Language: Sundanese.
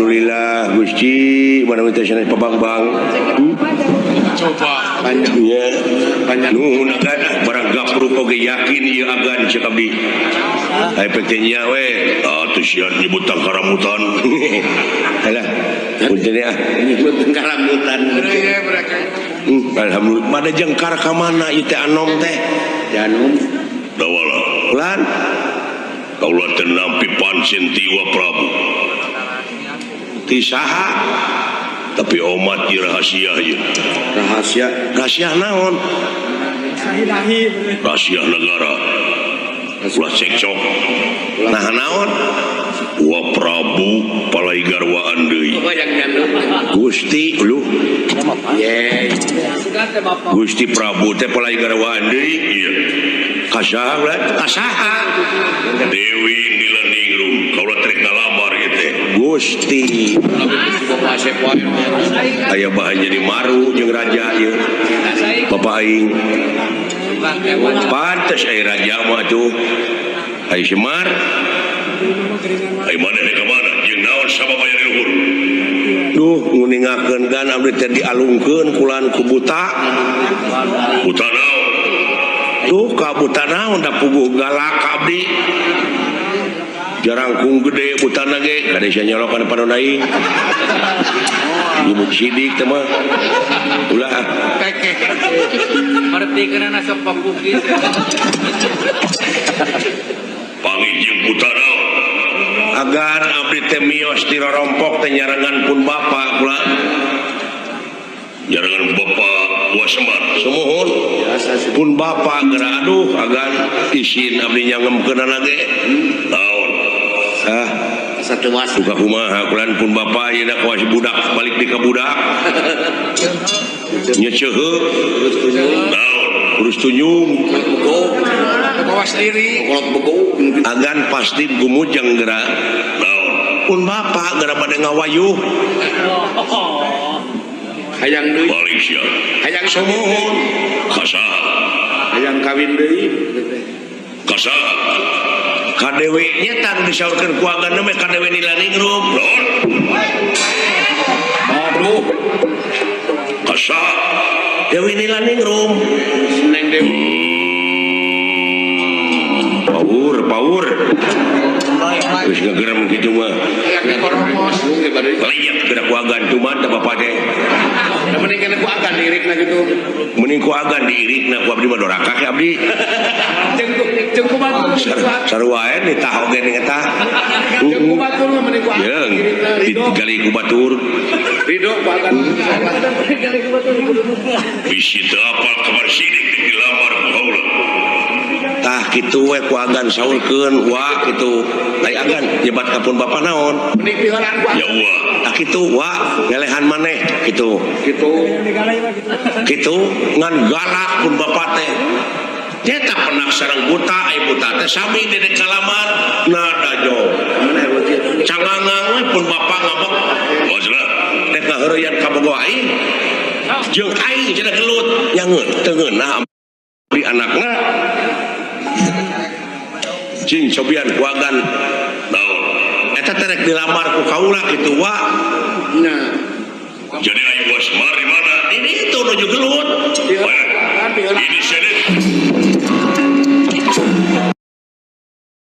Alhamdulillah Gusti mana teh sanes pabangbang. Coba panjang nya. Nuhun agan ah barang gapruk oge yakin ieu agan cek abdi. Ai teh nya we. Atuh sia nyebut tangkaramutan. Halah. Punten ah nyebut tangkaramutan. Alhamdulillah pada jengkar ka mana ieu teh anom teh? Janum. Dawala. Ulan. Kaula teh nampi pancen ti Wa Prabu. Ti saha? Tapi omat ieu rahasia ieu. Rahasia. Rahasia naon? Rahasia negara. Ulah cekcok. Nah naon? Wa Prabu palai garwaan deui. Gusti lu. Gusti Prabu teh palai garwaan deui. Ieu. Kasaha ulah? Kasaha? Dewi Nilaningrum kaula trek ngalamar ieu teh. Gusti. Aya bahan jadi maru jeung raja ieu. Bapak aing. Pantes aya raja mah atuh. Ai Semar. Ai maneh ka mana? Jeung naon sabab aya di luhur? Duh, nguningakeun gan abdi teh dialungkeun kulan ku buta. Buta naon? Duh, ka buta naon da puguh galak abdi. Jarangkung gede butana ge kade sia nyolok kana panon aing. Ibu sidik teh mah. Ulah keke. Marti kana sok papuki. Pangih jeung buta naon? Agar abdi teh mios ti rorompok teh nyarengan pun bapa kula. Nyarengan bapa Wa Semar. Sumuhun. Pun bapa geura aduh agan isin abdi nyangemkeunana ge. Naon? Ah, satu was. Buka kumaha kulan pun bapa ayeuna kawas budak balik di ka budak. Nya ceuheuh. Naon? Urus tunjung. Kawas diri. Agan pasti gumujeng geura. Naon? Pun bapa geura bade ngawayuh. Hayang deui. Balik sia. Hayang sumuhun. Kasaha? Hayang kawin deui. Kasaha? Ka Dewi nya tang disaurkeun ku agan mah ka Dewi Nilaningrum. Naon? Aduh. Kasaha? Dewi Nilaningrum. Neng Dewi. Power, power. Geus ngagerem kitu mah. Lihat geura ku agan cuman teh bapak teh. Da mending kana ku agan diirikna kitu. Mending ku agan diirikna ku abdi mah doraka ke abdi. Jeung ku batur. Sarua wae ditah oge ning eta. Jeung ku batur mah mending ku agan. Jeung digali ku batur. Ridho ku agan. Bisi teu apal kabar sidik dilamar ku haula. Tah kitu we ku agan saurkeun wa kitu. Ai agan nyebat ka pun bapa naon? Mending piholan ku. Ya wa. Tah kitu wa ngelehan maneh kitu. Kitu. Kitu ngan galak pun bapa teh. Nyata penak sareng buta ai buta teh sami dedek kalamar nada jo. Cangangang we pun bapa ngabek. Wajlah teh ngaheureuyan ka bogo aing. Jeung aing cenah gelut nya teu ngeunah abdi anakna. Cing cobian ku agan naon eta teh rek dilamar ku kaula kitu wa. Nah. Jadi aing Wa Semar di mana? Ini itu nuju gelut. Ini sedet.